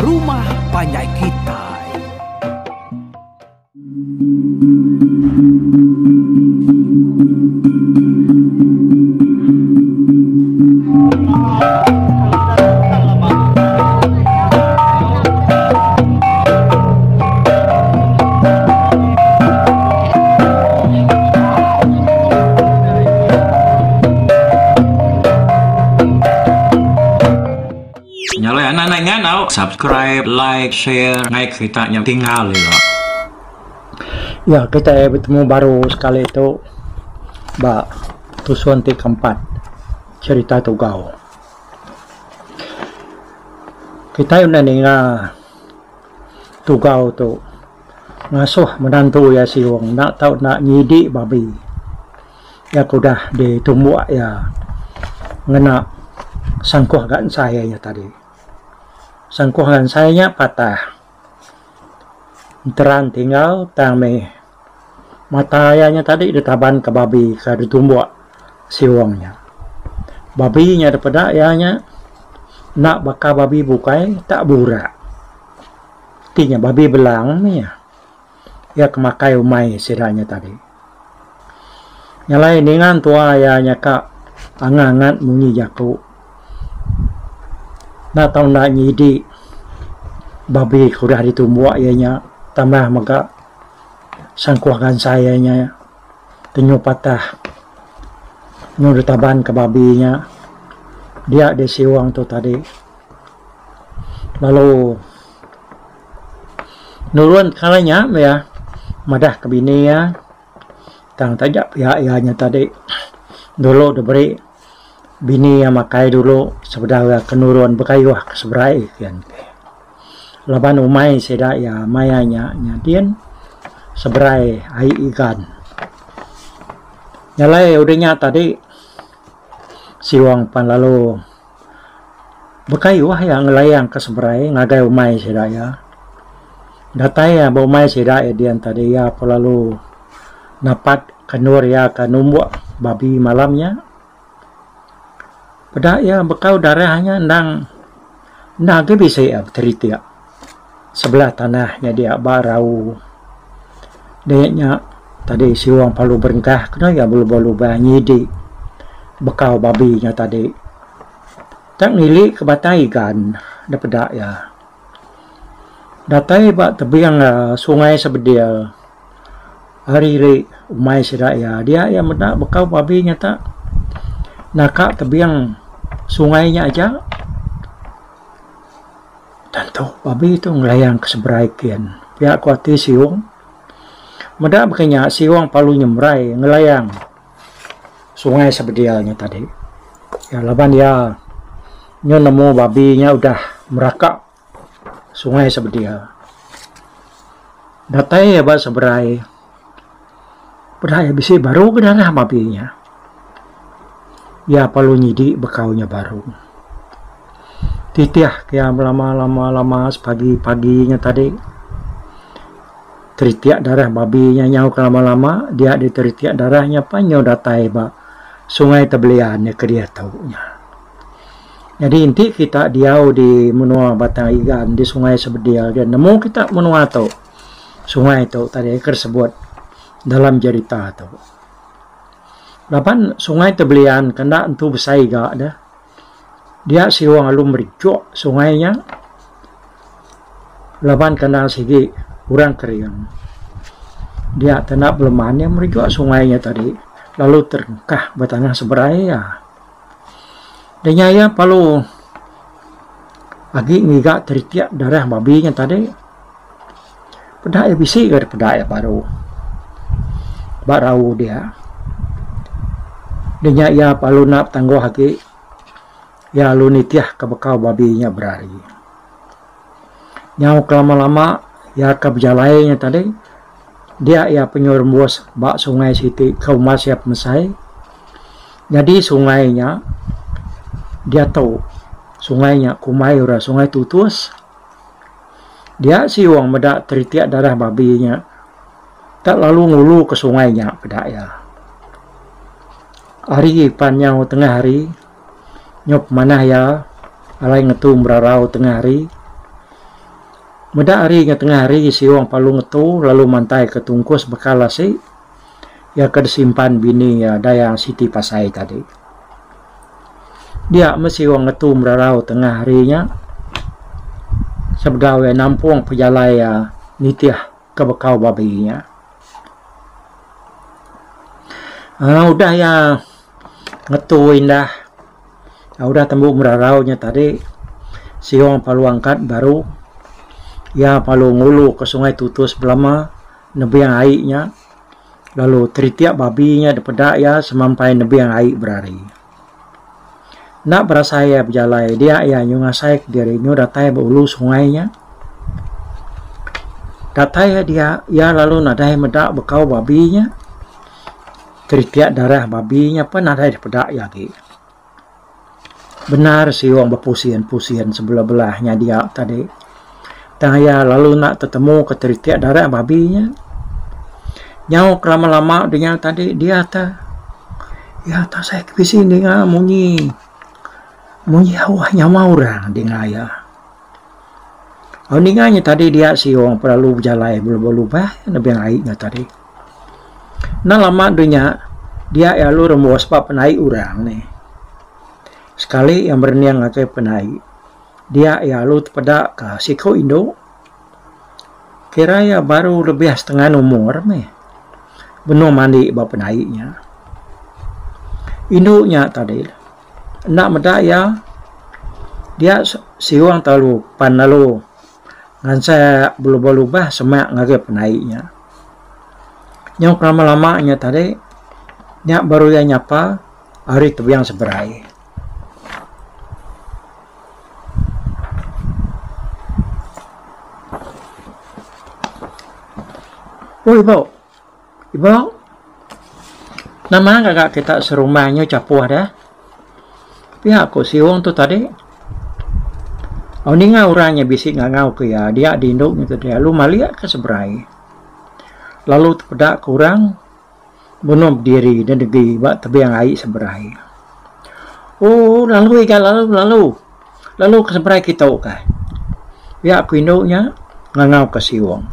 rumah panjai kitai. Nya alai anak anak ngan au subscribe, like, share ngai kerita nya tinggal ila. Ya kitai betemu baru sekali tu ba tusun ti keempat cherita Tugau. Kitai udah ninga Tugau tu ngasuh menantu iya siung enda tau enda nyidi babi iya ke udah ditumbuk iya ngena sangkuh gansai iya tadi. Sangkuh gansai nya patah enteran tinggal tang mih mata iya nya tadi ditaban ke babi ke ditumbuk siung nya. Babi nya dipeda iya nya enda baka babi bukai tak burak. Ti nya babi belang mih iya. Iya ke makai umai sida nya tadi. Nya alai ninga entua iya nya ka angat angat munyi jaku enda tau enda nyidi babi ke udah ditumbuk iya nya tambah mega sangkuh gansai iya nya tenyu patah nyu ditaban ke babi nya dia deh siung tu tadi lalu nurun kala nya meh madah ke bini iya tang taja pia iya nya tadi dulu diberi bini iya makai dulu sebedau iya ke nurun bekayuh ke seberai kian. Laban umai sida iya maya nya nyadin seberai ai igan. Nya alai udah nya tadi siwang pan lalu bekayuh iya ngelayang ke seberai ngagai umai sida iya. Datai iya ba umai sida iya dian tadi iya pun lalu napat ke endur iya ke numbuk babi malam nya. Peda iya bekau darah nya endang enda agi bisi beteritik sebelah tanah nya dia ba rau. Di nya tadi siwang perlu berengkah kena iya belubah-lubah nyidi bekau babi nya tadi. Tak ngili ke batang igan da peda iya. Datai ba tebing sungai Sebedil. Ari ri umai sida iya dia iya meda bekau babi nya ta naka tebing sungai nya aja tentu babi tu ngelayang ke seberai kin pia ku ati siung. Meda baka nya siung perlu nyemerai ngelayang sungai sebedil nya tadi laban iya nyau nemu babi nya udah meraka. Sungai Sebedia. Datai iya ba seberai peda iya bisi baru ke darah babi nya. Iya perlu nyidi bekau nya baru. Titih ke iya belama lama lama sepagi pagi nya tadi teritik darah babi nya nyau ke lama lama dia diteritik darah nya pan nyau datai ba Sungai Tebelian nya ke diatu nya. Nyadi enti kita diau di menua Batang Igan di Sungai Sebedil dia nemu kita menua tu sungai tu tadi ke disebut dalam jerita tu. Laban Sungai Tebelian ke enda entu besai ga deh dia siong lalu merejuk sungai nya laban ke enda sigi orang kering. Dia te enda beleman iya merejuk sungai nya tadi lalu terengkah ba tanah seberai iya. Inya iya perlu agi ngiga teritik darah babi nya tadi peda iya bisi ga peda iya baru ba rau dia. Inya iya perlu enda betangguh agi iya lalu nitih ka bekau babi nya berari. Nyau ke lama lama iya ke bejalai nya tadi dia iya penyu rembus ba sungai siti ke umbas iya pemesai. Nyadi sungai nya diatu sungai nya kumbai orang sungai tutus. Dia siung meda teritik darah babi nya tak lalu ngulu ke sungai nya peda iya. Hari pan nyau tengah hari nyau pemanah iya alai ngetu merarau tengah hari. Meda hari nya tengah hari Siong Palu ngetu lalu mantaika tungkus bekal asi iya ke disimpan bini iya Dayang Siti Pasai tadi. Dia meh Siong ngetu merarau tengah hari nya sebedau iya nampung pejalai iya nitih ke bekau babi nya. Aaa udah iya ngetu indah udah tembu merarau nya tadi Siong perlu angkat baru iya perlu ngulu ke Sungai Tutus belama nebing ai nya lalu teritik babi nya dipeda iya semampai nebing ai berari. Enda berasai iya bejalai dia iya nyu ngasai kediri nyu datai ba ulu sungai nya. Datai iya dia iya lalu nadai meda bekau babi nya. Teritik darah babi nya pun nadai dipeda iya agi. Bendar siung bepusin-pusin sebelah-belah nya dia tadi. Tang iya lalu enda tetemu ke teritik darah babi nya. Nyau ke lama-lama dinya tadi dia te iya te asai ke bisi ninga munyi munyi auh nyawa orang dinga iya. Ninga nya tadi dia siung pelalu bejalai belubah-lubah nebing ai nya tadi. Enda lama deh nya dia iya lalu rembus ba penai orang nih. Sekali iya merening ngagai penai dia iya lalu tepeda ka siku indu kira iya baru lebih setengah umur meh benung mandi ba penai nya. Indu nya tadi enda meda iya dia siung telalu pan lalu Ngansai belubah-lubah semak ngagai penai nya. Nyau kelama-lama nya tadi, nya baru iya nyapa ari tebing seberai. Oi ibu. Ibu. Nama ngaga kita serumah nyu chapuh deh. Pia ku siung tu tadi. Au ninga orang nya bisi ngangau ke iya dia di indu nya tadi lalu malik ke seberai. Lalu tepeda ke orang benung bediri ne degi ba tebing ai seberai. Ooh lalu iga lalu lalu. Lalu ke seberai kitu kah. Pia ku indu nya ngangau ke siung.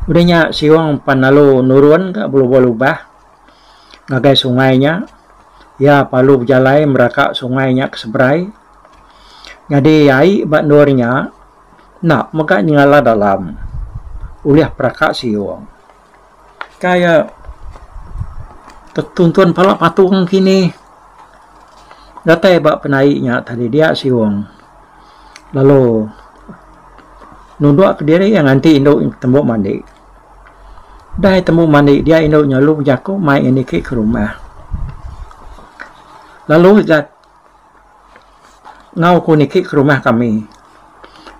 Udah nya siung pan lalu nurun ka belubah-lubah ngagai sungai nya. Iya perlu bejalai meraka sungai nya ke seberai. Nyadi ai ba endur nya enda mega nyengala dalam ulih peraka siung. Kai iya tetuntun pala patung kini datai ba penai nya tadi dia siung lalu nundok kediri iya nganti indu tembu mandi. Deh iya tembu mandi dia indu nya lalu bejaku mai iya niki ke rumah. Lalu ija Enggau ku niki ke rumah kami.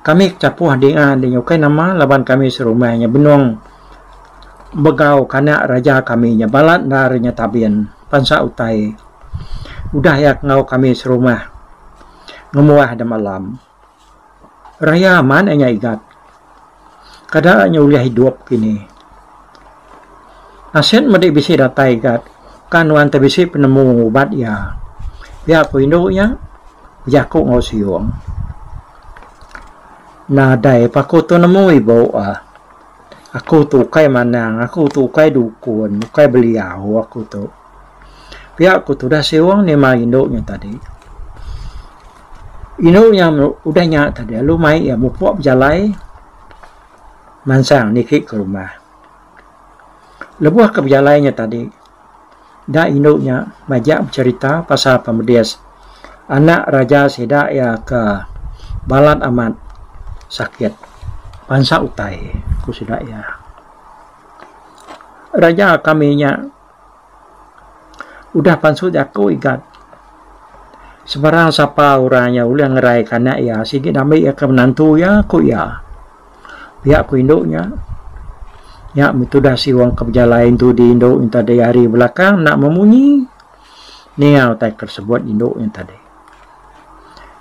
Kami kechapuh dinga di ukai nama laban kami serumah nya benung begau kanak raja kami nya balat endar nya tabin pansa utai udah iya ke enggau kami serumah ngembuah da malam. Raya amat inya igat. Kada inya ulih idup kini. Asin madi bisi datai igat kan nuan ti bisi penemu ngubat iya. Pia ku indu nya bejaku enggau siung. Nadai pa aku tu nemu ibu ah. Aku tu ukai manang, aku tu ukai dukun, ukai beliau aku tu. Pia ku tudah siung nima indu nya tadi. Indu nya udah nya tadi lalu mai iya mupuk bejalai mansang niki ke rumah. Lebuh ke bejalai nya tadi, da indu nya majak becherita pasal pemedis anak raja sida iya ke balat amat sakit bansa utai, ku sida iya. Raja kami nya udah pansut jaku igat sebarang sapa orang nya ulih ngeraika anak iya sigi diambi iya ke menantu iya, ku iya. Pia ku indu nya. Nya meh tudah siwang ke bejalai entu di indu nya tadi ari belakang enda memunyi ninga utai ke sebut indu nya tadi.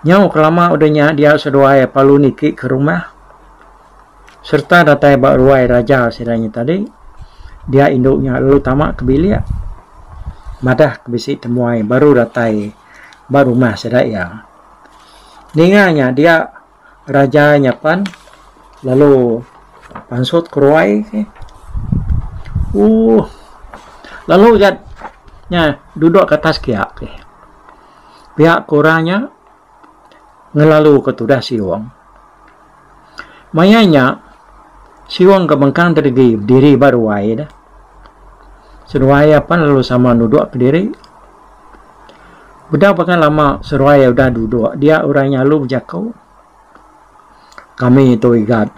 Nyau ke lama udah nya dia seduai perlu niki ke rumah sereta datai ba ruai raja sida nya tadi dia indu nya lalu tama ke bilik madah ke bisi temuai baru datai ba rumah sida iya. Ninga nya dia. Raja nya pan. Lalu pansut keruai ke. Ooh. Lalu igat nya duduk ke atas kia ke. Pia ke orang nya ngelalu ke tudah siung. Maya nya siung ke mengkang tedegi bediri ba ruai deh. Seduai iya pan lalu sama nuduk kediri. Bedau pangan lama seduai iya udah duduk dia orang nya lalu bejaku. Kami tu igat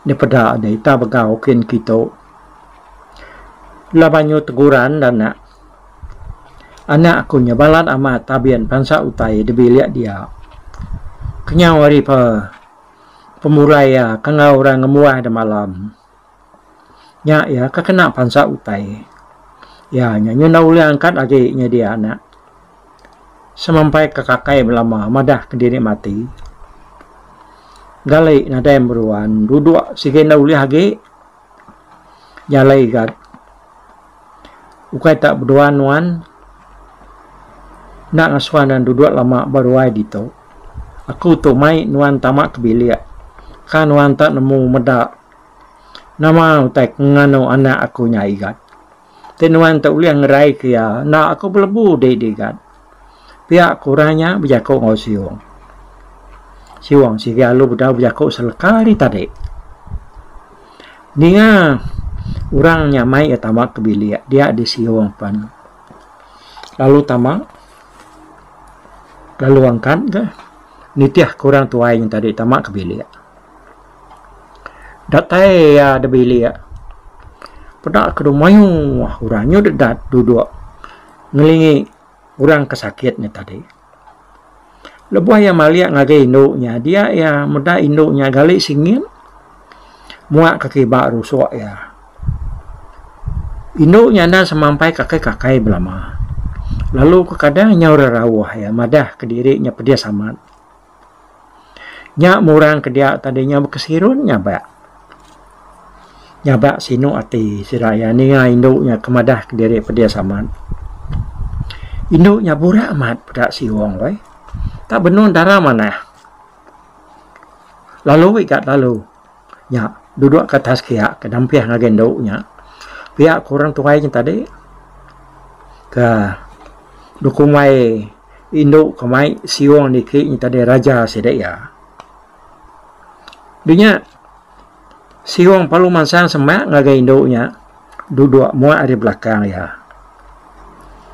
dipeda deh ita begau kin kitu. Laban nyu teguran da anak. Anak aku nya balat amat tabin pansa utai da bilik dia. Kenyau ari pe pemulai iya ke enggau orang ngembuah da malam. Nya iya ke kena pansa utai. Iya nya nyu enda ulih angkat agi nyadi anak. Semampai ke kakai belama madah kediri mati. Gali nadai meruan duduk sigi enda ulih agi jalai igat. Ukai tak beduan nuan enda ngasuh nuan duduk lama ba ruai ditu. Aku tu mai nuan tama ke bilik ka nuan tak nemu meda nama utai ke nganu anak aku nya igat. Ti nuan tu ulih ngerai ke iya enda aku belebu di digat. Pia ku orang nya bejaku enggau Siung. Siung sigi alu bedau bejaku seleka ari tadi. Ninga orang nya mai iya tama ke bilik dia di Siung pen lalu tama lalu angkat ga nitih ke orang tuai nya tadi tama ke bilik. Datai iya da bilik peda ke mayuh orang nyu dedat duduk ngelingi orang ke sakit nya tadi. Lebuh iya malik ngagai indu nya dia iya meda indu nya gali singin muak ke kiba rusuk iya. Indu nya enda semampai kakai-kakai belama lalu kekadang nyau rerauh iya madah kediri nya pedis amat. Nya murang ke dia tadi nya bekesirun nyabak. Nyabak sinu ati sida iya ninga indu nya ke madah kediri pedis amat. Indu nya burak amat peda siung weh. Tak benung dara manah. Lalu igat lalu nya duduk ke atas kiak ke dampih ngagai indu nya. Pia ku orang tuai nya tadi ke dikumbai. Indu ke mai siung niki nya tadi raja sida iya. Dinya siung perlu mansang semak ngagai indu nya duduk muak ari belakang iya.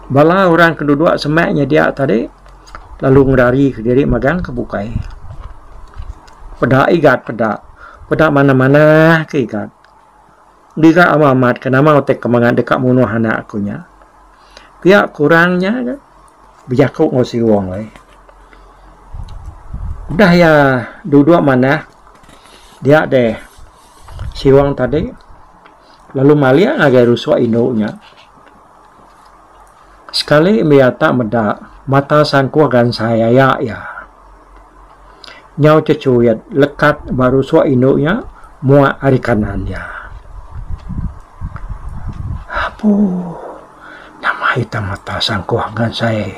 Bala orang ke duduk semak nya dia tadi lalu ngerari kediri magang ke bukai. Peda igat peda, peda manah manah ke igat. Giga amat amat ke nama utai ke menga deka munuh anak aku nya. Pia kurang nya ga bejaku enggau siung ai. Udah iya duduk manah dia deh siung tadi lalu malik ngagai rusuk indu nya. Sekali mih ata meda mata sangkuh gansai aya iya. Nyau chechuit lekat ba rusuk indu nya muak ari kanan iya. Apu nama ita mata sangkuh gansai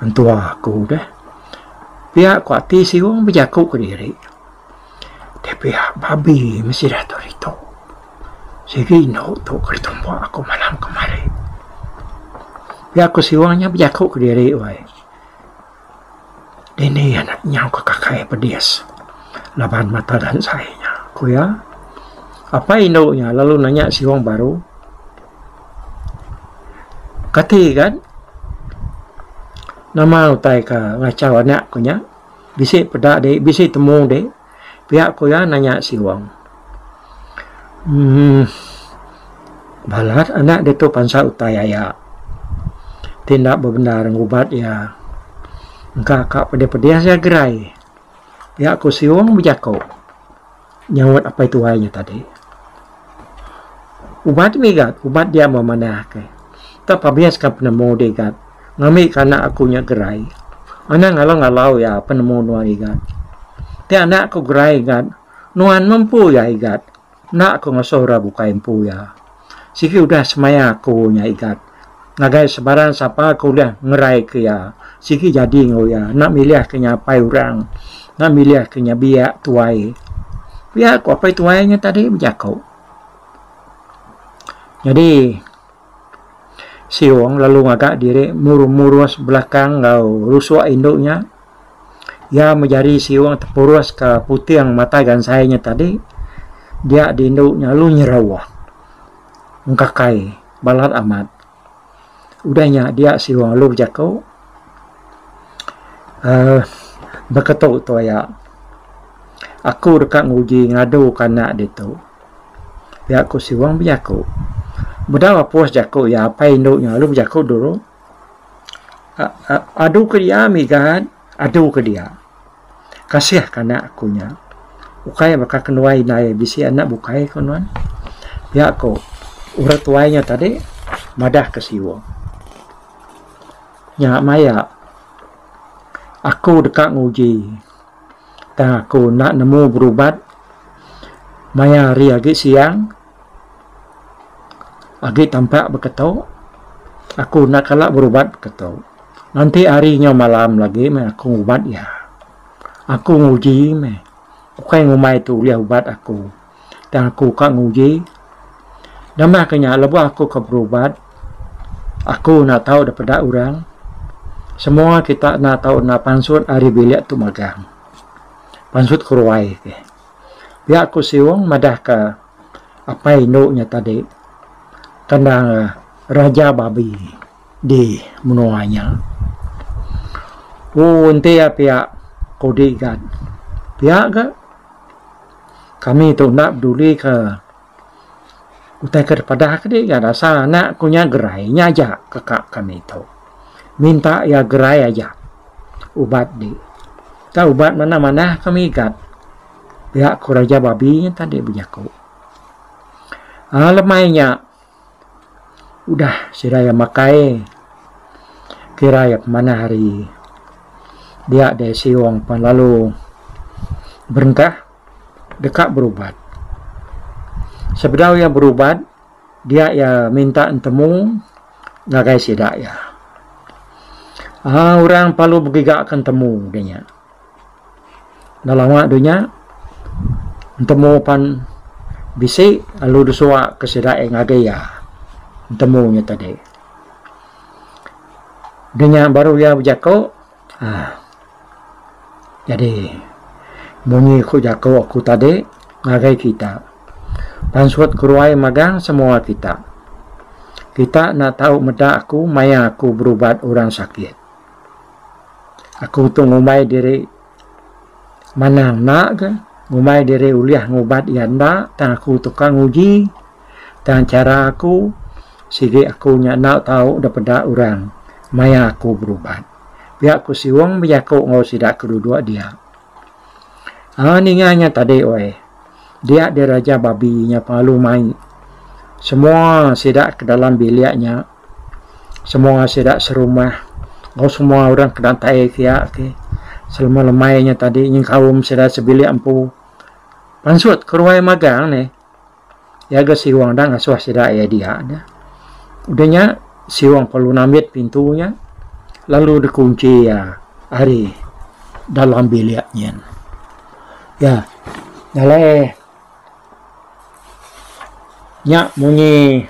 entua aku deh. Pia ku ati siung bejaku kediri. Ti pia babi meh sida tu ditu. Sigi indu tu ke ditumbuk aku malam kemari. Pia ku siung nya bejaku kediri wai. Dini anak nyau ke kakai pedis laban mata gansai nya, ku iya. Apai indu nya lalu nanya siung baru. Kati kan nama utai ke ngachau anak ku nya bisi peda di bisi temu di pia ku iya nanya siung. Uhh balat anak ditu pansa utai aya ti enda bebendar ngubat iya engka ka pedih pedih iya gerai pia ku siung bejaku nyaut apai tuai nya tadi. Ubat mih ga ubat dia meh manah ke tak pabis ka penemu diga ngambi ka anak aku nya gerai anang ngalau ngalau iya penemu nuan iga ti anak ku gerai iga. Nuan mempu iya Igat. Enda aku ngasuh orang bukai empu iya. Sigi udah semaya aku nya Igat. Ngagai sebarang sapa ke ulih ngeraika iya, sigi jadi enggau iya. Enda milih ke nya apai orang, enda milih ke nya biak tuai. Pia ku apai tuai nya tadi bejaku. Nyadi Siong lalu ngaga diri murus-murus belakang enggau rusuk indu nya. Iya mejari Siong tepurus ka puting mata gansai nya tadi dia di indu nya lalu nyeruh engkakai balat amat. Udah nya dia Siong lalu bejaku uhh beketu tu aya aku deka nguji ngadu ka anak ditu. Pia ku Siwang bejaku. Bedau apus jaku iya apai indu nya lalu bejaku dulu adu ke dia migat adu ke dia. Kasih ke anak aku nya. Ukai baka kenuai indai bisi anak bukai ku nuan. Pia ku orang tuai nya tadi madah ke Siwang. Nya maya aku deka nguji. Tang aku enda nemu berubat maya hari agi siang agi tampak beketu aku enda kala berubat beketu. Nganti hari nyau malam lagi meh aku ngubat iya. Aku nguji meh ukai ngumbai tu ulih ubat aku. Tang aku ka nguji. Nambah ke nya lebuh aku ke berubat aku enda tau da peda orang. Semua kita enda tau enda pansut ari bilik tu magang. Pansut keruai ke. Pia ku Siung madah ka apai indu nya tadi kandang raja babi di menua nya. Ooh enti iya pia ku Digat. Pia ga. Kami tu enda peduli ke utai ke dipadah ke dih asal anak ku nya gerai nya aja ke ka kami tu. Minta iya gerai aja ubat dih. Tang ubat manah manah kami igat pia ku raja babi nya tadi bejaku. Aaa lemai nya Udah sida iya makai kira iya pemanah hari dia deh siong pan lalu berengkah deka berubat. Sebedau iya berubat dia iya minta entemu ngagai sida iya. Aaa orang perlu begiga ke entemu deh nya. Enda lama deh nya entemu pan bisi lalu disua ke sida iya ngagai iya entemu nya tadi. Deh nya baru iya bejaku uhh jadi munyi ku jaku aku tadi ngagai kita pansut keruai magang semua kita. Kita enda tau meda aku maya aku berubat orang sakit. Aku tu ngumbai diri manang enda ke, ngumbai diri ulih ngubat iya enda tang aku tu ka nguji tang chara aku sigi aku nya enda tau da peda orang maya aku berubat. Pia ku Siung bejaku enggau sida ke duduk dia. Aa ninga nya tadi weh dia diraja babi nya pelalu mai semua sida ke dalam bilik nya. Semua sida serumah enggau semua orang ke datai kiya ke selama lemai nya tadi nyengkaum sida sebilik empu pansut keruai magang neh. Iya ga siung enda ngasuh sida iya dia neh. Udah nya siung perlu nambit pintu nya lalu dikunchi iya ari dalam bilik nyin. Ya alai. Nya munyi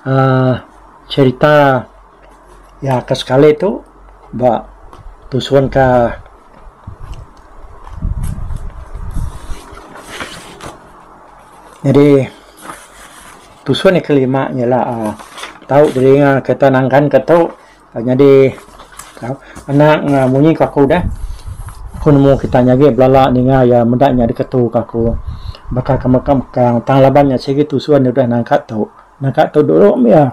uhh cherita iya ke sekali tu ba tusun ka nyadi tusun ke lima nyela uhh tau didinga kita nangkan ke tu. Nyadi anak munyi ku aku deh aku nemu kita nyagi belala ninga iya meda nya diketu ka aku baka ke mekang mekang tang laban nya sigi tusun udah nangka tu. Nangka tu dulu mih iya.